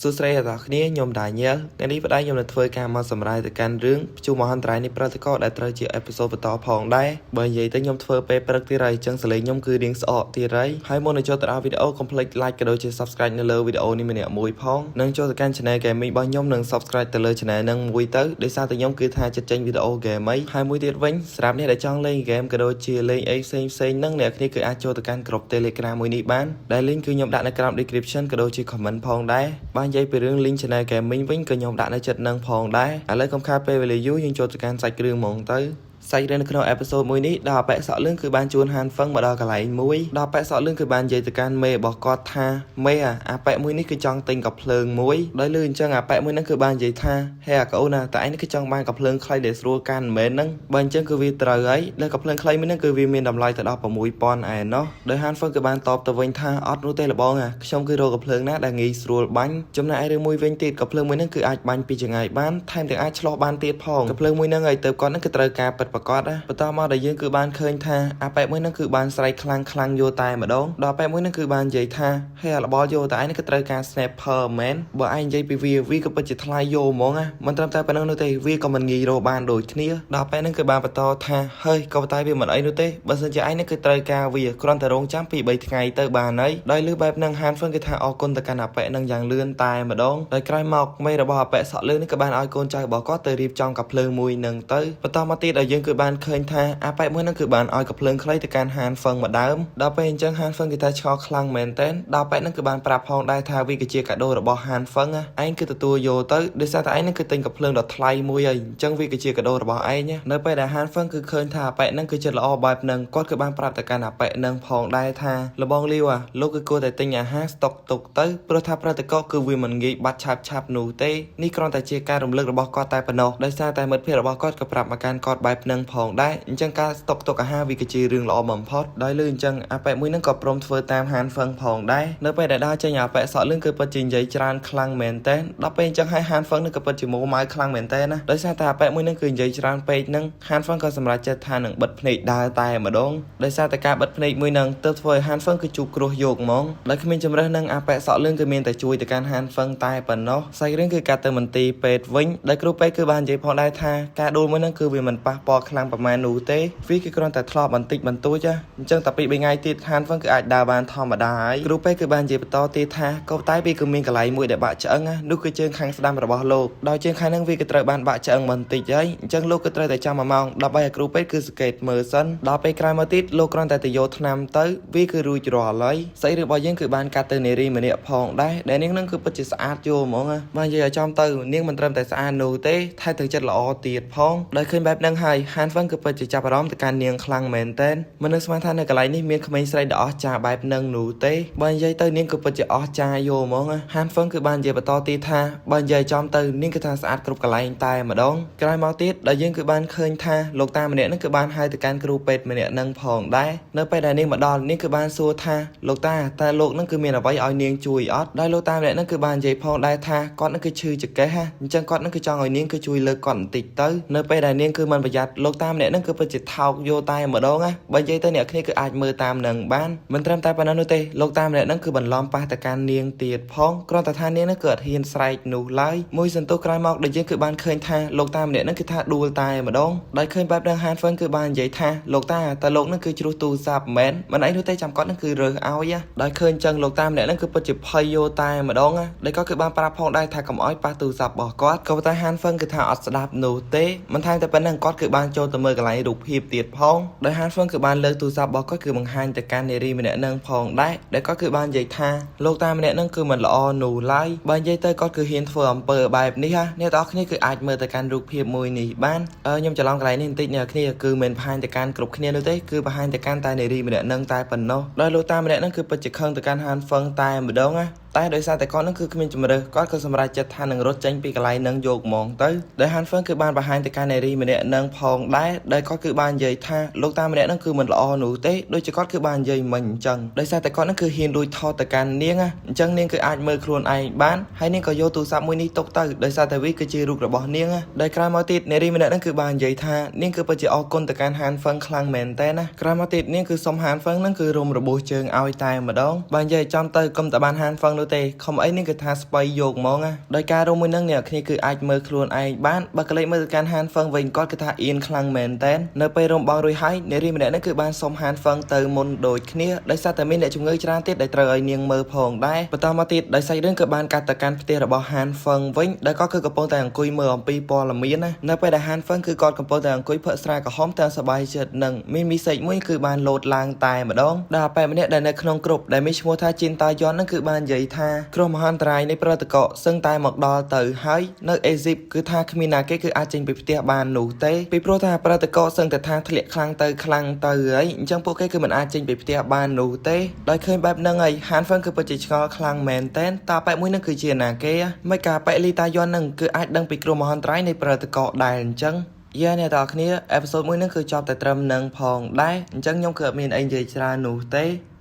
សួស្តីអ្នកទាំងអស់គ្នាខ្ញុំដាញ៉ែលថ្ងៃនេះប្តីខ្ញុំនឹងធ្វើការមកសម្រាយទៅកាន់រឿងព្យុះមហន្តរាយនៃព្រឹត្តិការណ៍ដែលត្រូវជា episode បន្តផងដែរបើនិយាយទៅខ្ញុំធ្វើពេលព្រឹកទៀតហើយអញ្ចឹងសលេងខ្ញុំគឺរៀងស្អកទៀតហើយហើយមុននឹងចូលទៅដល់វីដេអូកុំភ្លេច like ក៏ដូចជា subscribe នៅលើវីដេអូនេះម្នាក់មួយផងនិងចូលទៅកាន់ channel gaming របស់ខ្ញុំនិង subscribe ទៅលើ channel នឹងមួយទៅដោយសារតែខ្ញុំគឺថាចិត្តចេញវីដេអូ game អីហើយមួយទៀតវិញសម្រាប់អ្នកដែលចង់លេង game ក៏ដូចជាលេងអីផ្សេងផ្សេងហ្នឹងអ្នកគ្នាគឺអាចចូលទៅកាន់ក្រុម Telegram មួយនេះបានដែល link គឺខ្ញុំដាក់នៅក្រោម description ក៏ដូចជា comment ផងដែរបើនិយាយពីរឿង link channel gaming វិញក៏ខ្ញុំដាក់នៅចិត្តនឹងផងដែរឥឡូវកុំខាតពេលវេលាយូរយើងចូលទៅកាន់សាច់គ្រឿងហ្មងទៅសាច់រឿងនៅក្នុង episode មួយនេះដល់អប៉ែសក់លឿងគឺបានជួនហានហ្វឹងមកដល់កន្លែងមួយដល់អប៉ែសក់លឿងគឺបាននិយាយទៅកាន់មេរបស់គាត់ថាមេអាអាប៉ែមួយនេះគឺចង់ទិញកាំភ្លើងមួយដោយលឺអញ្ចឹងអាប៉ែមួយហ្នឹងគឺបាននិយាយថាហេអាកូនណាតែឯងនេះគឺចង់បានកាំភ្លើងខ្លីដែលស្រួលកាន់មិនមែនហ្នឹងបើអញ្ចឹងគឺវាត្រូវហើយដែលកាំភ្លើងខ្លីមួយហ្នឹងគឺវាមានតម្លៃទៅដល់6000ឯណោះដោយហានហ្វឹងគឺបានតបទៅវិញថាអត់នោះទេលបងអាខ្ញុំគឺរកកាំភ្លើងណាដែលងាយស្រួលបាញ់ចំណែកឯរឿងមួយវិញទៀតកាំភ្លើងមួយហ្នឹងគឺអាចបាញ់ពីចង្ងាយបានថែមទាំងអាចឆ្លោះបានទៀតផងកាំភ្លើងមួយហ្នឹងឲ្យទៅគាត់ហ្នឹងគឺត្រូវការពិតប្រាកដណាបន្តមកដែលយើងគឺបានឃើញថាអាប៉ែមួយហ្នឹងគឺបានស្រែកខ្លាំងខ្លាំងយកតែម្ដងដល់ប៉ែមួយហ្នឹងគឺបាននិយាយថាហេអារបល់យកតែឯងនេះគឺត្រូវការ sniper មែនបើឯងនិយាយពីវាវាក៏ពិតជាថ្លៃយកហ្មងណាមិនត្រឹមតែប៉ុណ្្នឹងនោះទេវាក៏មិនងាយរកបានដូចគ្នាដល់ប៉ែហ្នឹងគឺបានបន្តថាហើយក៏ប៉ុន្តែវាមិនអីនោះទេបើសិនជាឯងនេះគឺត្រូវការវាគ្រាន់តែរងចាំពី3ថ្ងៃទៅបានហើយដោយលឺបែបហ្នឹងហានហ្វឹងគឺថាអរគុណទៅកាន់អាប៉ែហ្នឹងយ៉ាងលឿនតែម្ដងដោយក្រោយមកមេរបស់អាប៉ែសក់លឿននេះក៏បានឲ្យកូនចៅរបស់គាត់ទៅរៀបចំកាំភ្លើងមួយនឹងទៅបន្តមកទៀតឲ្យយើងគឺបានឃើញថាអាប៉ែមួយហ្នឹងគឺបានឲ្យកាំភ្លើងខ្លីទៅកាន់ហានហ្វឹងមួយដើមដល់ពេលអញ្ចឹងហានហ្វឹងគឺថាឆ្ងល់ខ្លាំងមែនតើដល់ប៉ែហ្នឹងគឺបានប្រាប់ផងដែរថាវាគឺជាកាដូរបស់ហានហ្វឹងឯងគឺទទួលយកទៅដោយសារតែឯងហ្នឹងគឺទិញកាំភ្លើងដ៏ថ្លៃមួយហើយអញ្ចឹងវាគឺជាកាដូរបស់ឯងនៅពេលដែលហានហ្វឹងគឺឃើញថាអាប៉ែហ្នឹងគឺចិត្តល្អបែបហ្នឹងគាត់គឺបានប្រាប់ទៅកាន់អាប៉ែហ្នឹងផងដែរថាលបងលាវអាលោកគឺគួរតែទិញអាហារស្តុកទុកទៅព្រោះថាព្រឹត្តិការណ៍គឺវាមិនងាយបាត់ឆាប់ឆាប់នោះទេនេះគ្រាន់តែជាការរំលឹករបស់គាត់តែប៉ុណ្ណោះដោយសារតែមិត្តភ័ក្តិរបស់គាត់ក៏ប្រាប់មកកាន់គាត់បែបហ្នឹងផងដែរអញ្ចឹងការស្តុកទុកអាហារវាគឺជារឿងល្អបំផុតដោយលឺអញ្ចឹងអាប៉ែមួយហ្នឹងក៏ព្រមធ្វើតាមហានហ្វឹងផងដែរនៅពេលដែលដើរចេញអាប៉ែសក់លឿងគឺពិតជានិយាយច្រើនខ្លាំងមែនតើដល់ពេលអញ្ចឹងហើយហានហ្វឹងនឹងក៏ពិតជាម៉ូម៉ៅខ្លាំងមែនតើណាដោយសារតែអាប៉ែមួយហ្នឹងគឺនិយាយច្រើនពេកហ្នឹងហានហ្វឹងក៏សម្រេចចិត្តថានឹងបិទភ្នែកដើរតែម្ដងដោយសារតែការបិទភ្នែកមួយហ្នឹងទើបធ្វើឲ្យហានហ្វឹងគឺជួបគ្រោះយកហ្មងដោយគ្មានជំរើសនឹងអាប៉ែសក់លឿងគឺមានតែជួយទៅកាន់ហានហ្វឹងតែប៉ុណ្ណោះសាច់រឿងគឺកាត់ទៅមន្ទីរពេទ្យវិញដោយគ្រូពេទ្យគឺបាននិយាយផងដែរថាការដួលមួយហ្នឹងគឺវាមិនប៉ះពាល់ខ្លាំងប្រហែលនោះទេវាគឺគ្រាន់តែធ្លាប់បន្តិចបន្តួចណាអញ្ចឹងតែពី3ថ្ងៃទៀតហានហ្វឹងគឺអាចដើរបានធម្មតាហើយគ្រូពេទ្យគឺបាននិយាយបន្តទៀតថាក៏តែវាគឺមានកន្លែងមួយដែលបាក់ឆ្អឹងណានោះគឺជើងខាងស្ដាំរបស់លោកដោយជើងខាងហ្នឹងវាគឺត្រូវបានបាក់ឆ្អឹងបន្តិចហើយអញ្ចឹងលោកគឺត្រូវតែចាំ1ម៉ោងដើម្បីឲ្យគ្រូពេទ្យគឺសង្កេតមើលសិនដល់ពេលក្រោយមកទៀតលោកគ្រាន់តែទៅយកថ្នាំទៅវាគឺរួចរាល់ហើយស្អីរបស់យើងគឺបានកាត់ទៅនារីម្នាក់ផងដែរដែលនាងនឹងគឺពិតជាស្អាតយកហ្មងណាបាននិយាយឲ្យចំទៅនាងមិនត្រឹមតែស្អាតនោះទេថែមទាំងចិត្តល្អទៀតផងដោយឃើញបែបហ្នឹងហើយហានហ្វឹងគឺពិតជាចាប់អារម្មណ៍ទៅកាន់នាងខ្លាំងមែនទែនមិននឹកស្មានថានៅកន្លែងនេះមានក្មេងស្រីដ៏អស្ចារ្យបែបហ្នឹងនោះទេបើនិយាយទៅនាងគឺពិតជាអស្ចារ្យយកហ្មងណាហានហ្វឹងគឺបាននិយាយបន្តទៀតថាបើនិយាយចំទៅនាងគឺថាស្អាតគ្រប់កន្លែងតែម្ដងក្រោយមកទៀតដែលយើងគឺបានឃើញថាលោកតាម្នាក់ហ្នឹងគឺបានហៅទៅកាន់គ្រូពេទ្យម្នាក់ហ្នឹងផងដែរនៅពេលដែលនាងមកដល់នាងគឺបានសួរថាលោកតាតើលោកហ្នឹងគឺមានអ្វីឲ្យនាងជួយអត់ដោយលោកតាម្នាក់ហ្នឹងគឺបាននិយាយផងដែរថាគាត់ហ្នឹងគឺឈឺចង្កេះហ่ะអញ្ចឹងគាត់ហ្នឹងគឺចង់ឲ្យនាងគឺជួយលើកគាត់បន្តិចទៅនៅពេលដែលនាងគឺមិនប្រយ័ត្នលោកតាម្នាក់ហ្នឹងគឺពិតជាថោកយកតែម្ដងណាបើនិយាយទៅអ្នកគ្នាគឺអាចមើលតាមនឹងបានមិនត្រឹមតែប៉ុណ្ណោះនោះទេលោកតាម្នាក់ហ្នឹងគឺបន្លំប៉ះទៅកាន់នាងទៀតផងគ្រាន់តែថានាងហ្នឹងគឺអត់ហ៊ានស្រែកនោះឡើយមួយសន្ទុះក្រោយមកដែលយើងគឺបានឃើញថាលោកតាម្នាក់ហ្នឹងគឺថាដួលតែម្ដងដោយឃើញបែបហ្នឹងហានហ្វឹងគឺបាននិយាយថាលោកតាតើលោកហ្នឹងគឺជ្រុះទូរស័ព្ទមែនមិនអីនោះទេចាំគាត់ហ្នឹងគឺរើសឲ្យដោយឃើញចឹងលោកតាម្នាក់ហ្នឹងគឺពិតជាភ័យយោតែម្ដងដោយគាត់គឺបានប្រាប់ផងដែរថាកុំឲ្យប៉ះទូរស័ព្ទរបស់គាត់ក៏ប៉ុន្តែហានហ្វឹងគឺថាអត់ស្ដាប់នោះទេមិនថែមតែប៉ុណ្្នឹងគាត់គឺបានចូលទៅមើលកន្លែងរូបភាពទៀតផងដោយហានហ្វឹងគឺបានលើកទូរស័ព្ទរបស់គាត់គឺបង្ហាញទៅកាន់នារីម្នាក់ហ្នឹងផងដែរដែលគាត់គឺបាននិយាយថាលោកតាម្នាក់ហ្នឹងគឺមិនល្អនោះឡើយបើនិយាយទៅគាត់គឺហ៊ានធ្វើអំពើបែបនេះហ่ะអ្នកទាំងអស់គ្នាគឺអាចមើលទៅកាន់រូបភាពមួយនេះបានខ្ញុំច្រឡំកន្លែងនេះបន្តិចអ្នកគ្នាគឺមិនបង្ហាញទៅកាន់គ្រប់គ្នានោះទេគឺបង្ហាញទៅកាន់តែនារីម្នាក់ហ្នឹងតែប៉ុណ្ណោះដោយលោកតាម្នាក់ហ្នឹងគឺពិតជាខឹងទៅកាន់ហានហ្វឹងតែម្ដងណាតែដោយសារតែគាត់នឹងគឺគ្មានជំរើសគាត់ក៏សម្រេចចិត្តថានឹងរត់ចេញពីកន្លែងនឹងយកហ្មងទៅដោយហានហ្វឹងគឺបានបង្ហាញទៅកាន់នារីម្នាក់នឹងផ ផងដែរដែលគាត់គឺបាននិយាយថាលោកតាម្នាក់ហ្នឹងគឺមិនល្អនោះទេដូចជាគាត់គឺបាននិយាយមិញអញ្ចឹងដោយសារតែគាត់ហ្នឹងគឺហ៊ានលួចថតទៅកាន់នាងណាអញ្ចឹងនាងគឺអាចមើលខ្លួនឯងបានហើយនាងក៏យកទូរស័ព្ទមួយនេះទុកទៅដោយសារតែវាគឺជារូបរបស់នាងណាដែលក្រោយមកទៀតនារីម្នាក់ហ្នឹងគឺបាននិយាយថានាងគឺពិតជាអរគុណទៅកាន់ហានហ្វឹងខ្លាំងមែនតើណាក្រោយមកទៀតនាងគឺសុំហានហ្វឹងហ្នឹងគឺរុំរបួសជើងឲ្យតែម្ដងបើនិយាយចំទៅកុំតែបានហានហ្វឹងនោះទេខំអីនាងគឺថាស្បៃយកហ្មងណាដោយការរុំមួយហ្នឹងអ្នកគ្នាគឺអាចមើលខ្លួនឯងបានបើក្លេកមើលទៅកាន់ហានហ្វឹងវិញគាត់គឺថាអៀនខ្លាំងមែនតើនៅពេលរុំបងរួចហើយនារីម្នាក់ហ្នឹងគឺបានសុំហានហ្វឹងទៅមុនដូចគ្នាដោយសារតែមានអ្នកជំងឺច្រើនទៀតដែលត្រូវឲ្យនាងមើលផងដែរបន្តមកទៀតដោយសាច់រឿងគឺបានកាត់ទៅកាន់ផ្ទះរបស់ហានហ្វឹងវិញដែលគាត់គឺកំពុងតែអង្គុយមើលអំពីព័ត៌មានណានៅពេលដែលហានហ្វឹងគឺគាត់កំពុងតែអង្គុយផឹកស្រាក្រហមទាំងសប្បាយចិត្តនឹងមានមីសេចមួយគឺបានលោតឡើងតែម្ដងដល់ពេលម្នាក់ដែលនៅក្នុងក្រុមដែលមានឈ្មោះថាជីនតាយ៉នហ្នឹងគឺបាននិយាយថាគ្រោះមហន្តរាយនៃប្រតិកោសឹងតែមកដល់ទៅហើយនៅអេស៊ីបគឺថាគ្មានណាគេគឺអាចចេញពីផ្ទះបាននោះទេពីព្រោះថាប្រតិកោសឹងតែថាធ្លាក់ខ្លាំងទៅខ្លាំងទៅហើយអញ្ចឹងពួកគេគឺមិនអាចចេញពីផ្ទះបាននោះទេដោយឃើញបែបហ្នឹងហើយហានហ្វឹងគឺពិតជាឆ្ងល់ខ្លាំងមែនតែនតើប៉ែមួយហ្នឹងគឺជាណាគេមិនការប៉ែលីតាយ៉នហ្នឹងគឺអាចដឹងពីគ្រោះមហន្តរាយនៃប្រតិកោដែរអញ្ចឹងយ៉ាអ្នកទាំងអស់គ្នាអេពីសូតមួយហ្នឹងគឺចប់តែត្រឹមនឹងផងដែរអញ្ចឹងខ្ញុំគឺអត់មានអីនិយាយច្រើននោះទេ។